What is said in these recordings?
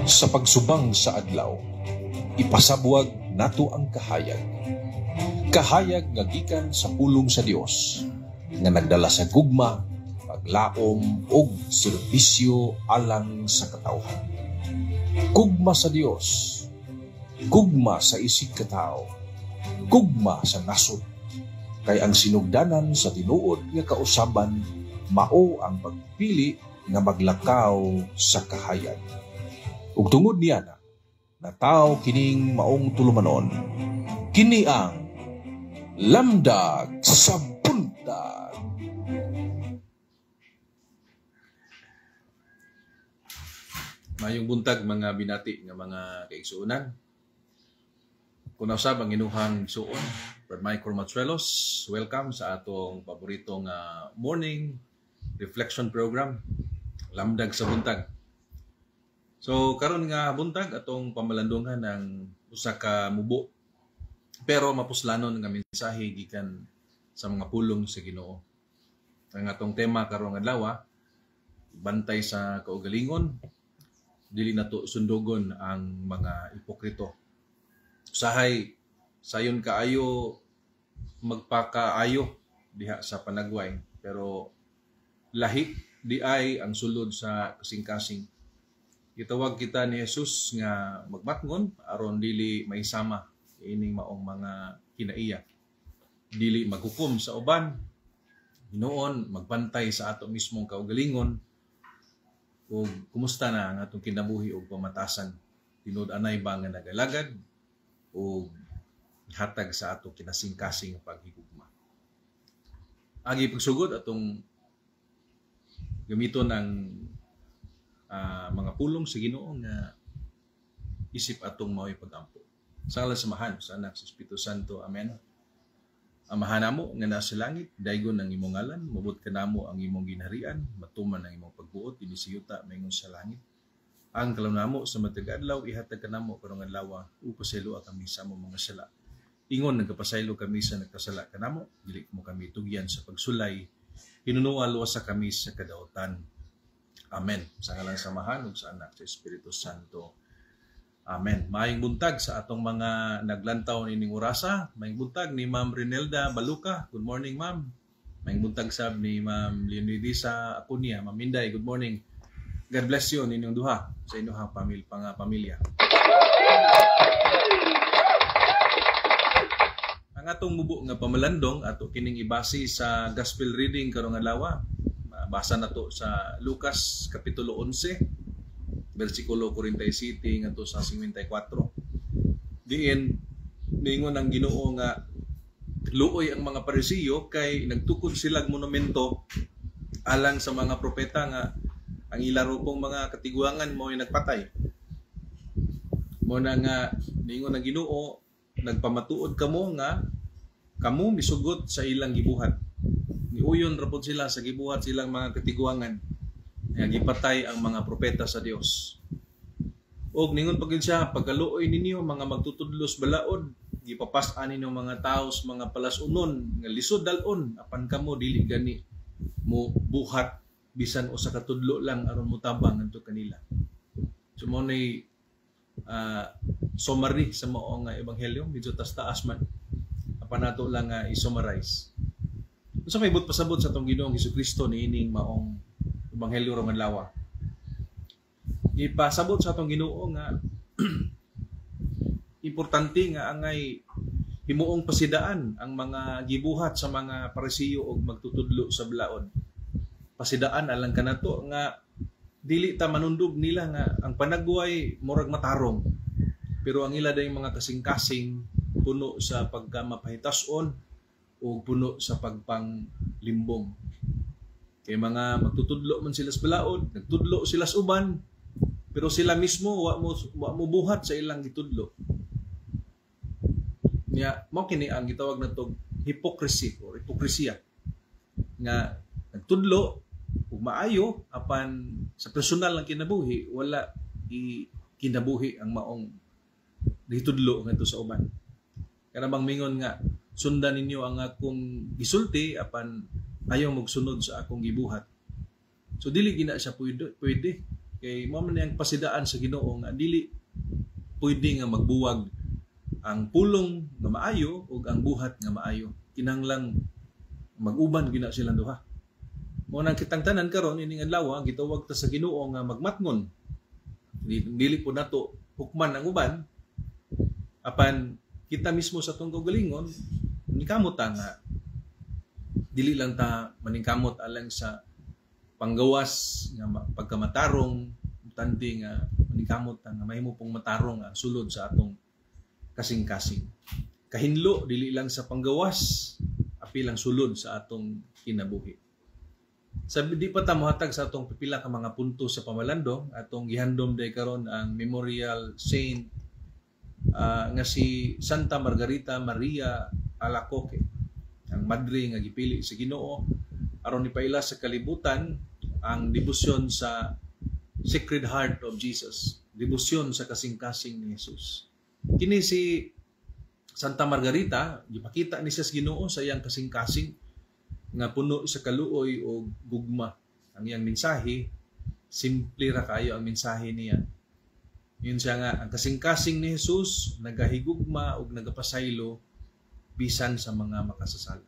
Sa pagsubang sa adlaw, ipasabwag nato ang kahayag. Kahayag nga gikan sa pulong sa Dios, nga nagdala sa gugma, paglaom ug serbisyo alang sa katawhan. Gugma sa Dios, gugma sa isig katao, gugma sa nasod. Kay ang sinugdanan sa tinuod nga kausaban mao ang pagpili nga maglakaw sa kahayag. Ug tungod niya na, nataw kining maong tulumanon. Kini ang Lamdag sa Buntag. Mayong buntag mga binati nga mga kaigsuonan. Kung usab ang inuhang igsuon, Brad Michael Matsuelos, welcome sa atong paboritong morning reflection program, Lamdag sa Buntag. So karon nga buntag atong pamalandungan ng usa ka mubo pero mapuslanon nga mensahe gikan sa mga pulong sa Ginoo. Ang atong tema karong adlaw, bantay sa kaugalingon, dili nato sundugon ang mga ipokrito. Usahay sayon kaayo magpakaayo diha sa panagway, pero lahi di ay ang sulod sa kasing-kasing. Gitawag kita ni Jesus nga magmatngon aron dili maisama ining maong mga kinaiya. Dili maghukom sa uban, hinuon magbantay sa ato mismong kaugalingon ug kumusta na ang atong kinabuhi ug pamatasan. Tinud anay ba nga nagalagad ug hatag sa atong kinasingkasing nga paghigugma. Agi pagsugod atong gamiton ang mga pulong sa Ginoo nga isip atong mao'y pagampo. Sa ngalan sa Amahan, sa Anak, sa Espiritu Santo. Amen. Amahan namo nga naa sa langit, daygon ang imong ngalan, mabot kanamo ang imong ginharian, matuman ang imong pagbuot dinhi sa yuta maingon sa langit. Ang kalam namo sa matag adlaw ihatag kanamo karong adlaw, ug pasayloa kami sa among mga sala. Ingon nagkapasaylo kami sa nagkasala kanamo, dili mo kami tugyan sa pagsulay, hinunoa luwasa kami sa kadautan. Amen. Sa ngalan sa Amahan ug sa Anak sa Espiritu Santo. Amen. Maayong buntag sa atong mga naglantaw nining orasa. Maayong buntag ni Ma'am Renelda Baluka. Good morning, Ma'am. Maayong buntag sab ni Ma'am Leonidisa Acuña. Ma'am Inday, good morning. God bless you ninyong duha sa inyong pamilya. Ang atong mubo nga pamalandong ato kining ibase sa gospel reading karong adlaw. Basa nato sa Lucas kapitulo 11 versikulo 47 ngadto sa 54. Diin ningon ang Ginoo nga luoy ang mga Parisiyo kay nagtukod silag monumento alang sa mga propeta nga ang ilaro pong mga katiguangan mo'y nagpatay. Mo na nga ningon ang Ginoo, nagpamatuod kamo nga kamo misugot sa ilang gibuhat. Niuyon ra pod sila sa gibuhat silang mga katiguangan nga gipatay ang mga propeta sa Dios. Og ningon pag siya, pagkaluoy ninyo mga magtutudlos balaod, gipapas-an ninyo mga tawo sa mga palasunon nga lisod dal-on, apan kamo dili gani mo buhat bisan usa ka tudlo lang aron motabang ngadto kanila. So mao nay summary sa mao nga ebanghelyo, medyo tas-taas man, apan nato lang i-summarize. Unsa may buot pasabot sa atong Ginoong Hesukristo niining maong ebanghelyo rong adlaw? Ipasabot sa atong Ginoo nga importante nga angay himuong pasidaan ang mga gibuhat sa mga Parisiyo og magtutudlo sa balaod. Pasidaan alang kanato nga dili ta manundog nila nga ang panagway murag matarong, pero ang ila dayong mga kasing-kasing puno sa pagkamapahitas-on o puno sa pagpanglimbong. Kay mga magtutudlo man sila sa balaod, nagtudlo sila sa uban, pero sila mismo wa mo buhat sa ilang gitudlo. Nya mao kini ang gitawag natog hypocrisy or hipokrisiya, nga nagtudlo ug maayo apan sa personal ang kinabuhi wala i kinabuhi ang maong gitudlo ngadto sa uban. Kana bang mingon nga sundan ninyo ang akong gisulti apan ayaw magsunod sa akong gibuhat. So dili gina siya pwede. Kay mao man ang pasidaan sa Ginoo nga dili pwede nga magbuwag ang pulong nga maayo ug ang buhat nga maayo. Kinahanglang mag-uban gina silang duha. Mao nang kitang tanan karon ining adlaw gitawag ta sa Ginoo nga magmatngon. Dili po nato hukman ang uban, apan kita mismo sa atong kaugalingon nikamot ta nga dili lang ta maningkamot alang sa panggawas nga pagkamatarong, tandi nga maningkamot ta nga mahimo pong matarong ang sulod sa atong kasing-kasing. Kahinlo dili lang sa panggawas, apil ang sulod sa atong kinabuhi. Sa di pa ta mohatag sa atong pipila ka mga punto sa pamalandong, atong gihandom day karon ang Memorial Saint nga si Santa Margarita Maria Alacoque, ang madre nga gipili sa Ginoo aron ipaila sa kalibutan ang debosyon sa Sacred Heart of Jesus, debosyon sa kasing-kasing ni Jesus. Kini si Santa Margarita, gipakita ni siya sa Ginoo sa iyang kasing-kasing nga puno sa kaluoy o gugma. Ang iyang mensahe, simple ra kayo ang mensahe niya. Yun siya nga, ang kasing-kasing ni Jesus, nagahigugma ug nagapasaylo bisan sa mga makasasala.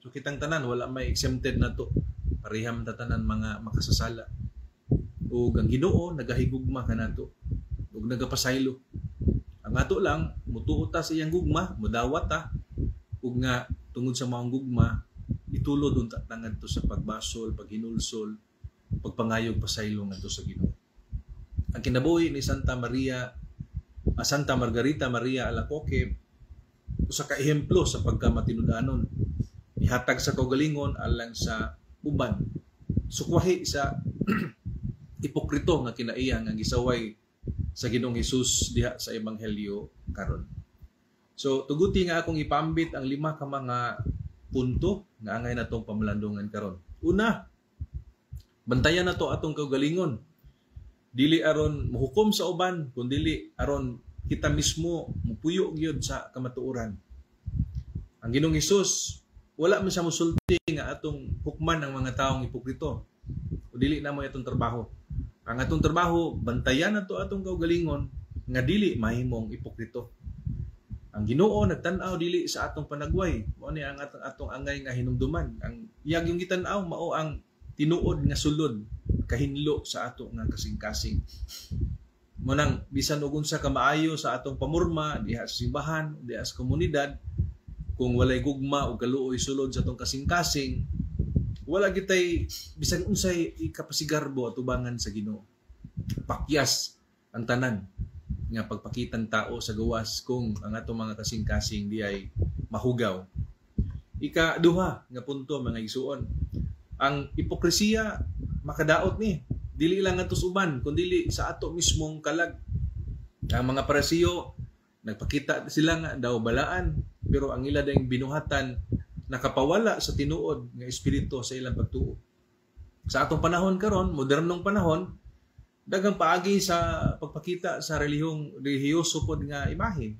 So kitang tanan, wala may exempted na to. Pareham ta tanan mga makasasala. Ug ang Ginoo nagahigugma kanato ug nagapasaylo. Ang ato lang, mutuo ta sa iyang gugma, mudawat ta ug nga tungod sa maong gugma, itulod unta ta ngadto sa pagbasol, paghinulsol, pagpangayog pasaylo ngadto sa Ginoo. Ang kinabuhi ni Santa Margarita Maria Alacoque usa ka ehemplo sa pagkamatinud-anon. Ihatag sa kaugalingon alang sa uban. Sukwahi sa ipokrito nga kinaiya nga gisaway sa Ginoong Hesus diha sa ebanghelyo karon. So tuguti nga akong ipambit ang lima ka mga punto nga angay natong pamalandungan karon. Una, bantayan nato atong kaugalingon. Dili aron mohukom sa uban, kundili aron kita mismo mupuyo gyud sa kamatuoran. Ang Ginoong Hesus wala man siya mosulti nga atong hukman ang mga taong ipokrito. O dili na mo atong trabaho. Ang atong trabaho, bantayan nato atong kaugalingon nga dili mahimong ipokrito. Ang Ginoo nagtan-aw dili sa atong panagway. Mao ni ang atong angay nga hinumduman. Ang iyang yung gitan-aw mao ang tinuod nga sulod kahinlo sa ato nga kasing-kasing. Mo nang bisan og unsa ka maayo sa atong pamurma diha sa simbahan, diha sa komunidad, kung walay gugma o kaluoy sulod sa atong kasing-kasing, wala gitay bisan unsay ikapasigarbo atubangan sa Ginoo. Pakyas ang tanan nga pagpakitang tao sa gawas kung ang atong mga kasing-kasing di ay mahugaw. Ikaduha nga punto, mga igsuon, ang hipokresiya makadaot ni dili lang ngadto sa uban kundi sa ato mismong kalag. Ang mga Parisiyo nagpakita sila nga daw balaan, pero ang ila dayong binuhatan nakapawala sa tinuod nga espiritu sa ilang pagtuo. Sa atong panahon karon, modernong panahon, daghang paagi sa pagpakita sa relihiyoso pod nga imahe.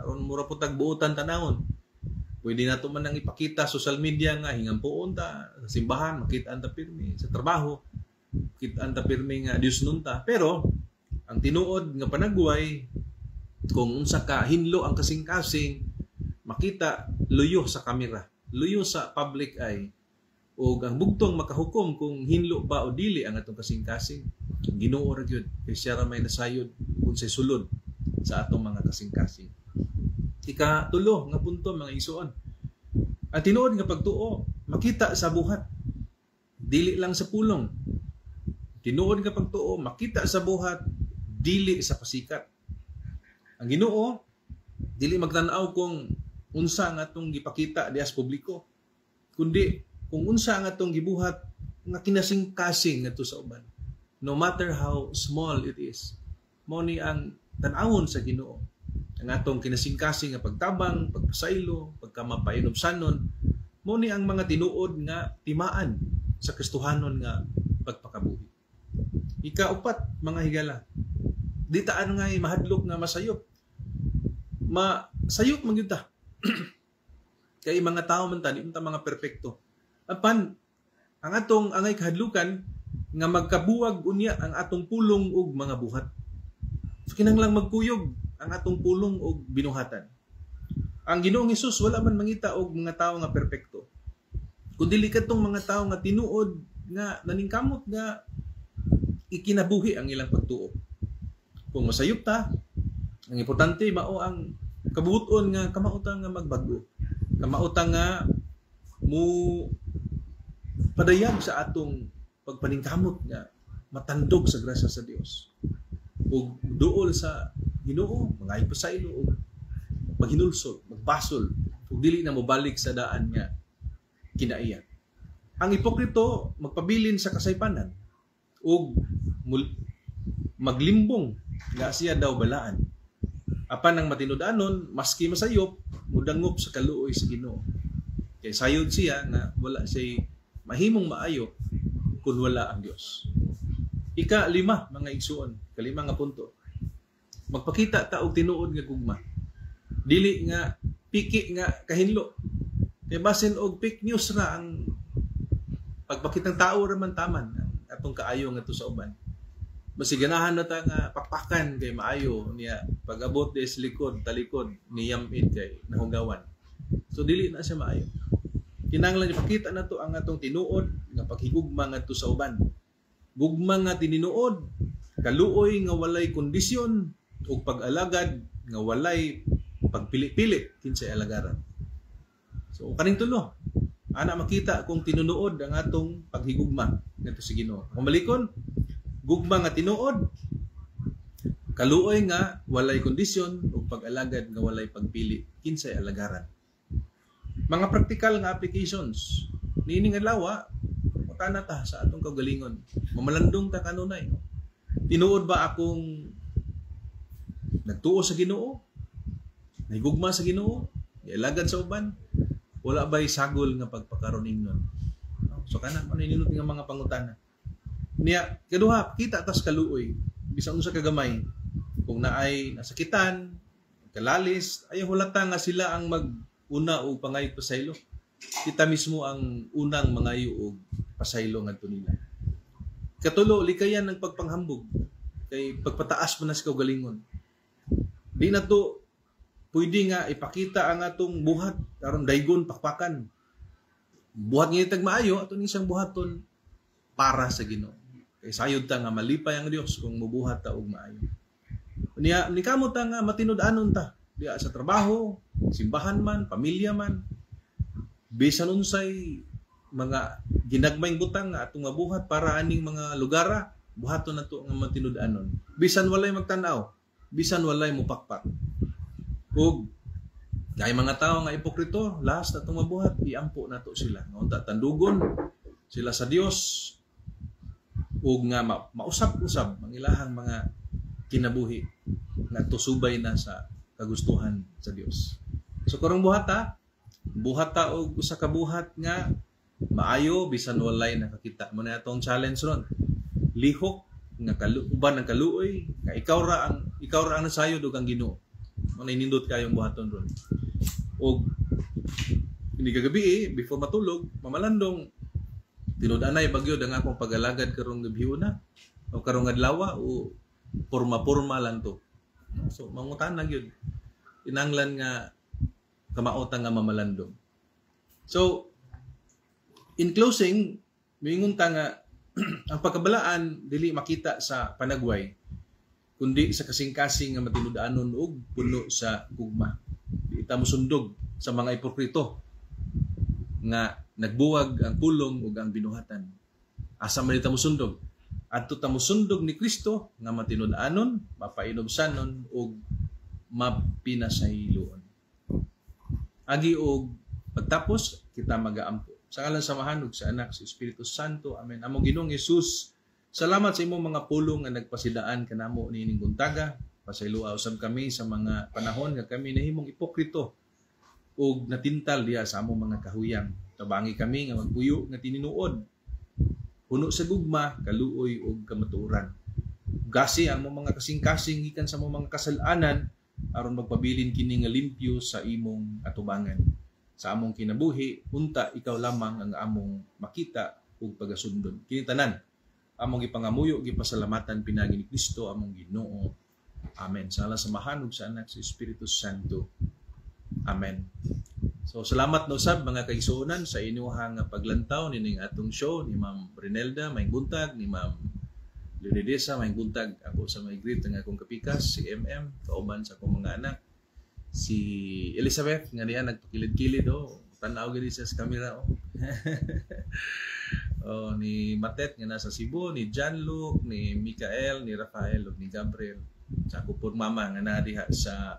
Aron mura po tag buotan tanawon. Pwede nato man ang ipakita social media nga hingampuon ta sa simbahan, makita ta pirmi sa trabaho, kita ta pirmi nga Dios nun ta. Pero ang tinuod nga panagway kung unsa ka hinlo ang kasing-kasing makita luyo sa kamera, luyo sa public eye, ug ang bugtong makahukom kung hinlo ba o dili ang atong kasing-kasing, Ginoo ra gyud, kay siya ra may nasayod unsay sulod sa atong mga kasing-kasing. Ikatulo nga punto, mga igsuon, ang tinuod nga pagtuo makita sa buhat, dili lang sa pulong. Tinuod nga pagtuo makita sa buhat, dili sa pasikat. Ang Ginoo dili magtan-aw kung unsa ang atong gipakita diha sa publiko, kundi kung unsa ang atong gibuhat nga kinasing-kasing ngadto sa uban. No matter how small it is, mao ni ang tan-awon sa Ginoo. Ang atong kinasing-kasing nga pagtabang, pagpasaylo, pagkamapainubsanon, mao ni ang mga tinuod nga timaan sa Kristohanon nga pagpakabuhi. Ikaupat, mga higala, di taan nga mahadlok nga masayop. Masayop man gyud ta. Kay mga tao man ta, di man ta mga perpekto. Apan ang atong angay kahadlukan nga magkabuwag unya ang atong pulong ug mga buhat. So kinahanglang magkuyog ang atong pulong ug binuhatan. Ang Ginoong Hesus wala man mangita og mga tawo nga perpekto, kun dili kadtong mga tawo nga tinuod nga naningkamot nga ikinabuhi ang ilang pagtuo. Kung masayop ta, ang importante mao ang kabuoton nga kamao ta nga magbag-o. Kamao ta nga mo padayag sa atong pagpaningkamot nga matandog sa grasya sa Dios. Ug duol sa Ginoo, mga pasaylo ug maghinulsol, magbasol ug dili na mobalik sa daan nga kinaiya. Ang ipokrito magpabilin sa kasaypanan ug maglimbong nga siya daw balaan. Apan ang matinud-anon, maski masayop, mudangop sa kaluoy sa Ginoo. Kay sayod siya nga wala siya mahimong maayo kung wala ang Dios. Ika-lima, mga igsuon, kalima nga punto. Magpakita ta og tinuod nga gugma. Dili nga piki nga kahinlo. Kay basin og fake news ra ang pagpakitang tao ra man taman ang atong kaayo ngadto sa uban. Masiganahan na ta nga pakpakan kay maayo niya, pag-abot des likod, talikod, niyamit kay nahugawan. So dili na siya maayo. Kinahanglan ipakita nato ang atong tinuod nga paghigugma ngadto sa uban. Gugma nga tinuod, kaluoy nga walay kondisyon ug pag-alagad nga walay pagpili-pili kinsay alagaran. So kaning tulo, ana makita kung tinunuod ang atong paghigugma ngadto sa Ginoo. Kung balikon, gugma nga tinuod, kaluoy nga walay kondisyon ug pag-alagad nga walay pagpili kinsay alagaran. Mga praktikal nga applications niining adlaw, mutana ta sa atong kaugalingon. Mamalandong ta kanunay. Tinuod ba akong nagtuo sa Ginoo? Nahigugma sa Ginoo? Gialagad sa uban? Wala ba'y sagol nga pagpakaroon ingnon? So kana man ninindot nga mga pangutana. Niya, kaduha, kita tas kaluoy bisan unsa kagamay. Kung naay nasakitan, kalalis, ayaw hulata nga sila ang mag-una og pangayog pasaylo. Kita mismo ang unang mangayo og pasaylo ngadto nila. Katulo, likayan ng pagpanghambog kay pagpataas man na sa kaugalingon. Di na to pwede nga ipakita ang atong buhat aron daygon pakpakan. Buhat nga tag maayo ato ni siyang buhaton para sa Ginoo. Kay sayod ta nga malipay ang Dios kung mubuhat ta og maayo. Niya nikamot ta nga matinud-anon ta diya sa trabaho, simbahan man, pamilya man, bisan unsay mga ginagmayng butang nga atong mabuhat para aning mga lugara, buhaton nato nga matinud-anon. Bisan walay magtan-aw, bisan walay mupakpak. Ug kay mga tawo nga ipokrito, lahas na itong mabuhat, iampo nato sila. Nga unta tandugon sila sa Dios ug nga mausab-usab ang ilahang mga kinabuhi nga tusubay na sa kagustuhan sa Dios. So karong buhata, buhata og usa ka buhat nga maayo bisan walay nakakita. Mo na atong challenge ron. Lihok nga uban ang kaluoy nga ikaw ra ang nasayod ug ang Ginoo. Mo na inindot kayong buhaton ron. Og hindi kagabi before matulog, mamalandong, tinud-anay bagyod ang akong pag-alagad karong gabi una o karong adlaw o porma-porma lang to. So mangutana gyud. Kinahanglan nga kamaotan nga mamalandong. So in closing, moingon ta nga ang pagkabalaan dili makita sa panagway kundi sa kasing-kasing nga matinud-anon ug puno sa gugma. Di ta mosundog sa mga ipokrito nga nagbuwag ang pulong ug ang binuhatan. Asa man ta mosundog? Adto ta mosundog ni Kristo nga matinud-anon, mapainubsanon ug mapinasayloon. Agi og pagtapos, kita magaampo. Sa ngalan sa Amahan ug sa Anak sa Espiritu Santo. Amen. Among Ginoong Hesus, salamat sa imong mga pulong nga nagpasidaan kanamo niining buntaga. Pasayloa usab kami sa mga panahon nga kami nahimong ipokrito ug natintal diha sa among mga kahuyang. Tabangi kami nga magpuyo nga tininuod, puno sa gugma, kaluoy ug kamatuoran. Gasi ang among mga kasing-kasing gikan sa among mga kasal-anan aron magpabilin kini nga limpyo sa imong atubangan. Sa among kinabuhi, unta ikaw lamang ang among makita ug pagasundon. Kini tanan Among gipangamuyo, gipasalamatan pinaagi ni Kristo among Ginoo. Amen. Sa ngalan sa Amahan ug sa Anak, sa Espiritu Santo. Amen. So salamat no sab, mga kaigsuonan, sa inyuhang paglantaw nining atong show ni Ma'am Renelda, maayong buntag, ni Ma'am Leonidesa, maayong buntag. Ako sa may greet ang akong kapikas si MM, kauban sa akong mga anak. Si Elizabeth nga diha nagpakilid-kilid, oh. Tan-aw gid siya sa camera, oh. Oh, ni Matet nga nasa Cebu, ni John Luke, ni Mikael, ni Rafael ug ni Gabriel. Sa ako pud mama nga naa diha sa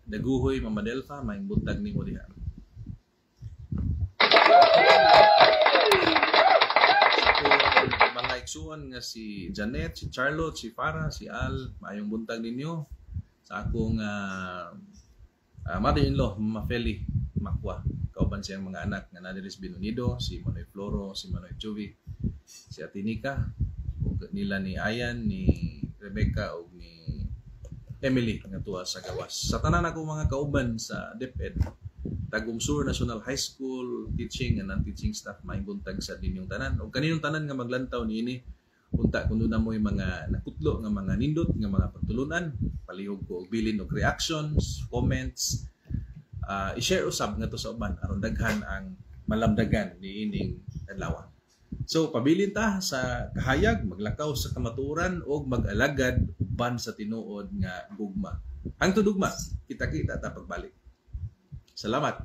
Daguhoy, Mama Delfa, maayong buntag nimo diha. Sa mga igsuon nga si Janet, si Charlotte, si Farah, si Al, maayong buntag ninyo. Sa akong mother-in-law, Mama Feli Makwa, kauban siyang mga anak nga naa diri sa Binonido, si Manoy Floro, si Manoy Jovi, si Atinika, ug nila ni Ayan, ni Rebecca ug ni Emily nga tuwa sa gawas. Sa tanan ako mga kauban sa DepEd, Tagum Sur National High School, teaching and non-teaching staff, maayong buntag sa ninyong tanan. Ug kaninong tanan nga maglantaw niini, unta kun duna mo'y mga nakutlo nga mga nindot nga mga pagtulunan, palihog ko og bilin og reactions, comments, i-share usab ngadto sa uban aron daghan ang malamdagan niining adlaw. So pabilin ta sa kahayag, maglakaw sa kamatuoran ug mag-alagad uban sa tinuod nga gugma. Hangtod ugma, kita-kita ta pagbalik. Salamat.